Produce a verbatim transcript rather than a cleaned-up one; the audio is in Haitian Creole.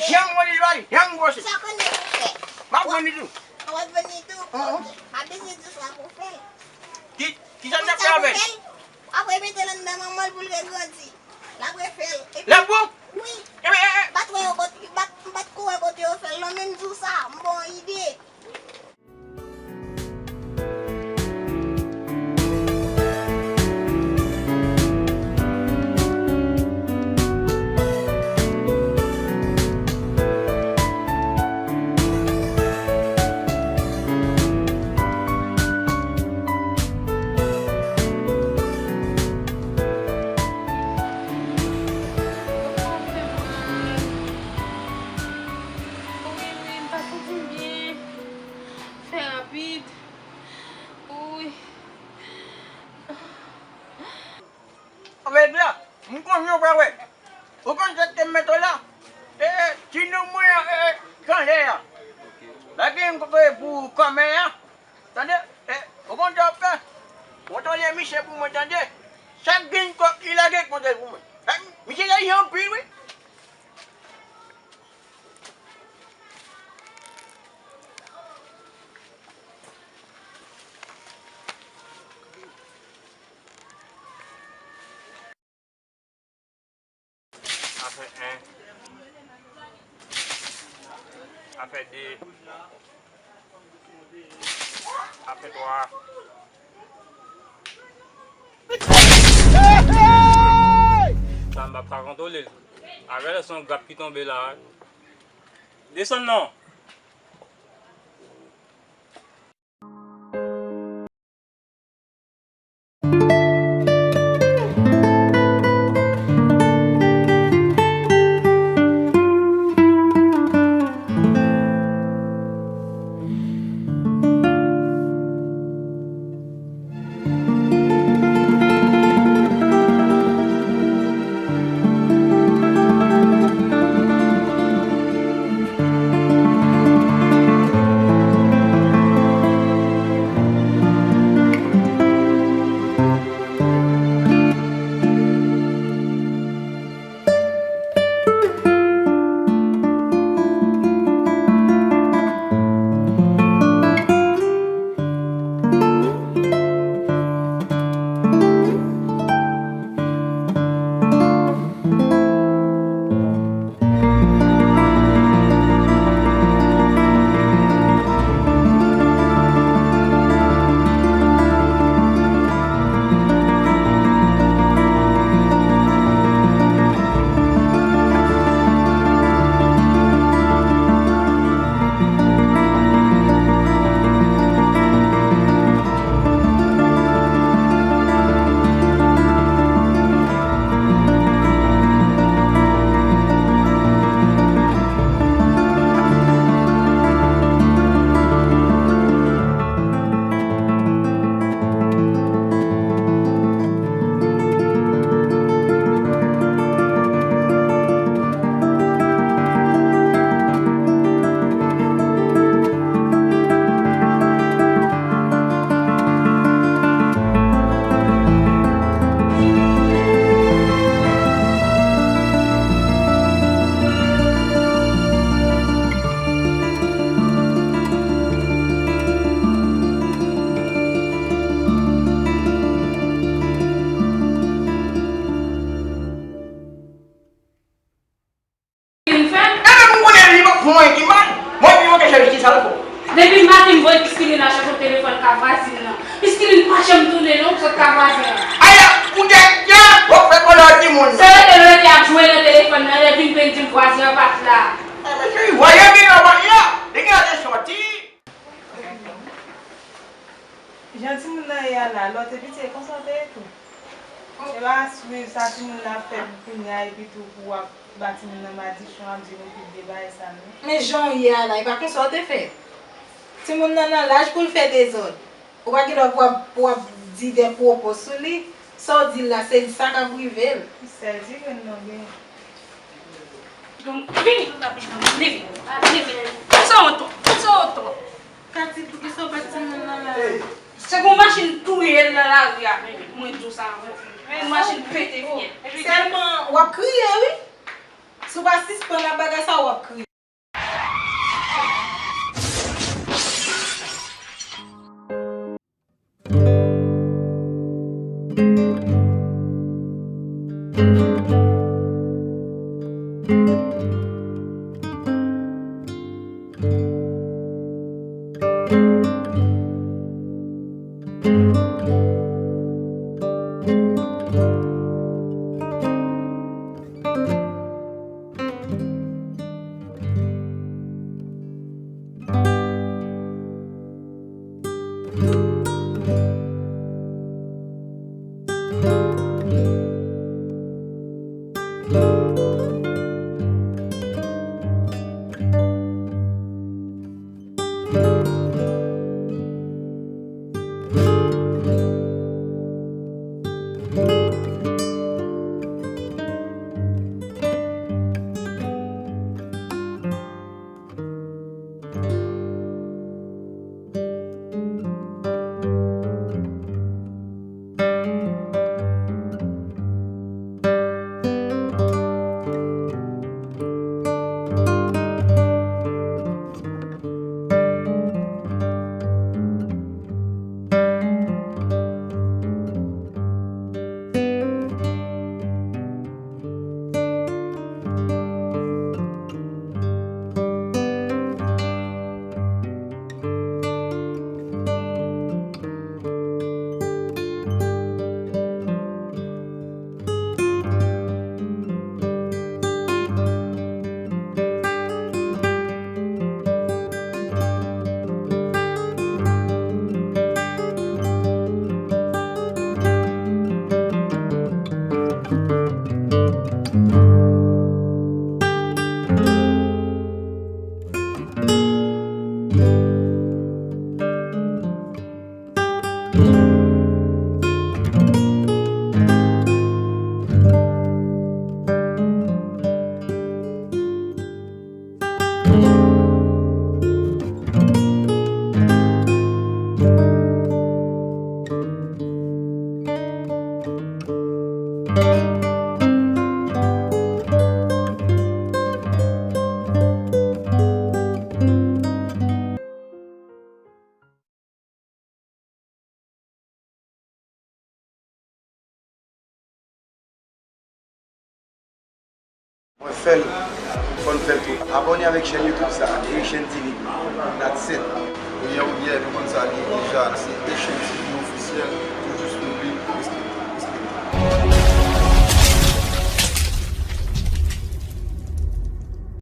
Janm wè li pa janm gwose. Sa konnen pou fè. M ap vann li tou. W ap vann li tou? Mhm. Ok. M ap bezwen di sa pou fè. Ki, ki sa n ap fè avè l? W ap remete l anndan manman l pou l regrandi. L ap refè l. Epi, l ap bon? Wi. Ebyen, e, e. M pa t wè yo kote, m pa t, m pa t ko wè kote yo fè l non, men m di w sa, m ba w ide. Fè rapid. Wi. Anben, bla, m konn yon bagay. Ou konn sa k te mete w la? E, e, ti nou mwen an, e, e, kanlè a. Lage yon kote pou kanmè a. Tande? E, ou konn sa w ap fè? Kontwole misye pou mwen, tande? Chak grenn kòb li lage, kontwole pou mwen. E, misye lage anpil, wi. Afè en. Afè de. Afè twa. Sa m p ap ka kontwole l. Avè l se yon grap ki tonbe la. Desann non. Fin fè? Ebyen, m konnen li p ap fè anyen ki mal. Mwen, epi mwen ke chèche ki sa l fè. Depi maten, m voye Piskilin achte yon telefòn ka vwazin nan. Piskilin pa janm tounen non, sot ka vwazen an. Aya, poutèt sa, w ap fè kòlè timoun. Se rete l rete ap jwe nan telefòn nan, lè vin penn di m vwazen an pa t la. Ebyen, cheri, vwazen an genyen, pa t la. Li genyen de sòti. Jan timoun nan ye a la, lè w te piti, e konsa w te ye tou. Se pa swiv sa timoun nan ap fè pou kounya epi tou pou w ap ba timoun nan madichon, ap di l yon pil de bagay sa non. Men jan w ye a la, e pa konsa w te fè. Timoun nan nan laj pou l fè dezòd. Ou pa gen dwa pou w ap, pou w ap di de pwopo sou li. Sa w di l la, se sa k ap rive l. Sèl di grenn non gen. Vini, vini, vini. Sa w twòp, sa w twòp. Kati, poukisa w bat timoun nan la? Se pou machin touye l nan lari a, mwen di w sa ankò. Pou machin pete fyèl. Sèlman, w ap kriye, wi. Si w pa sispann ap bagay sa, w ap kriye. Mwen fè l, fò n fè l tou. Abòne avèk chèn YouTube sa, Haitian T V, that's it. Ebyen, ebyen, nou konn sa li ye deja, se Haitian T V ofisyèl.